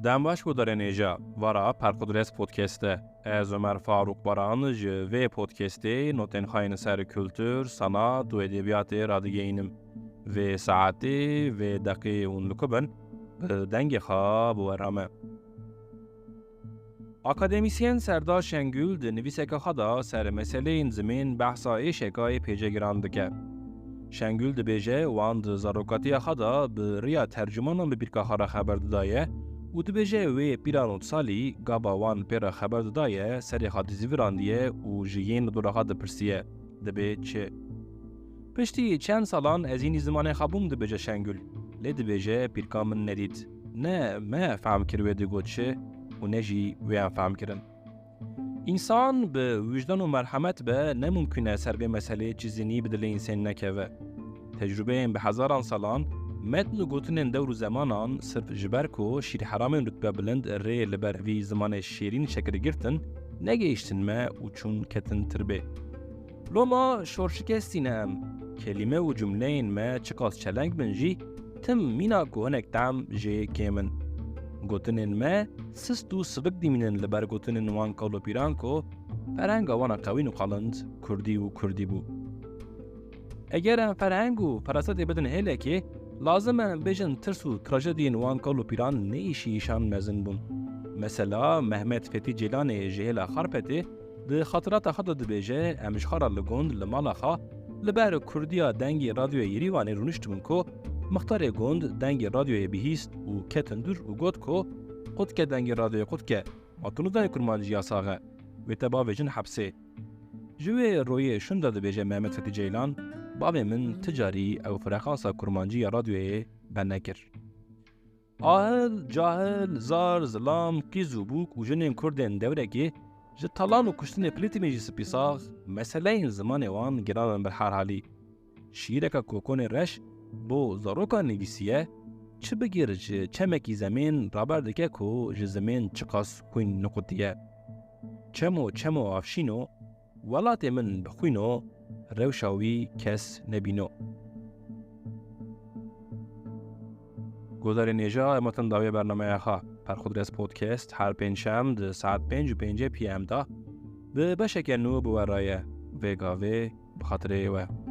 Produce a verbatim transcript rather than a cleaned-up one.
Dem baş guhdarên hêja, vara Perqudres Podcast e. Ez Ömer Faruk Baran ji vê podcastê notên xwe yên ser kultur, sanat û edebiyatê radigihînim. Vê saetê, vê deqê hûn li ku bin, bi dengê xwe bi we re me. Akademîsyen Serdar Şengül di nivîseke xwe de ser meseleyên zimên behsa êşeka yê pêcegiran dike. Şengül dibêje, wan di zarokatiya xwe de bi riya tercûmanan bi pîrka xwe re xeber didaye û dibêje, wê pîra nod salî gava wan pê re xeber didaye, serê xwe dizîvirandiye û ji yên li dora xwe dipirsiye, dibê çi? Piştî çend salan ez hînî zimanê xwe bûm, dibêje Şengül. Lê dibêje, pîrka min nedît. Ne me fehm kir wê digot çi û ne jî wê em fehm kirin. Însan bi wijdan û merhemet be, ne mumkun e ser vê meselê çi zînî bi dilê însanî nekeve. Tecrûbeyên bi hezaran salan, metn û gotinên dewr û zemanan sirf ji ber ku şîrheramên rutbebilind rê li ber vî zimanê şêrîn şekil girtin, negihiştin me û çûn ketin tirbê. Loma şorşikestî ne em. Kelîme û cumleyên me çiqas çeleng bin jî, tim mîna ku hinek tam jê kêm in. Gotinên me sist û sivik dimînin li ber gotinên wan kal û pîran ku ferhenga wan a qewîn û qalind kurdî û kurdî bû. Eger em ferheng û ferasetê bidin hêlekê, lazim e em bêjin tirs û trajediyên wan kal û pîran ne îşî îşan mezin bûn. Mesela Mehmet Fethî Ceylanê ji hêla Xarpetê di xatirata xwe de dibêje, em ji xwe re li gund, li mala xwe, li ber kurdiya dengê radyoya Yêrîvanê rûniştibûn ku mixtarê gund dengê radyoyê bihîst û ketin dûr û got ku, qutke dengê radyoyê qutke, ma tu nizanî kurmanciya sax e, wê te bavêjin hepsê. Ji wê royê şûn de dibêje Mehmet Fethî Ceylan, bavê min ti carî ew frekansa kurmancî ya radyoyê bend nekir. Ahil, cahil, zar, zilam, qîz û bûk û jinên kurdên dewrekê ji talan û kuştinê Plîtîmê jî spîsax, meseleyên zimanê wan giran in bi her halî. Şiîreke Kokonê Reş bo zarokan nivîsiye, çi bigir ji çemekî zemên raber dike ku ji zimên çiqas xwîn niqutiye. Çemo çemo avşîno, welatê min bi xwîno, rewşa wî kes nebîno. Guhdarên hêja, em hatin dawiyê bernameya xwe. Perxudres Podcast her pêncşem di saet pênc û pêncî P M de bi beşeke nû bi we re ye. Vê gavê bi xatirê we.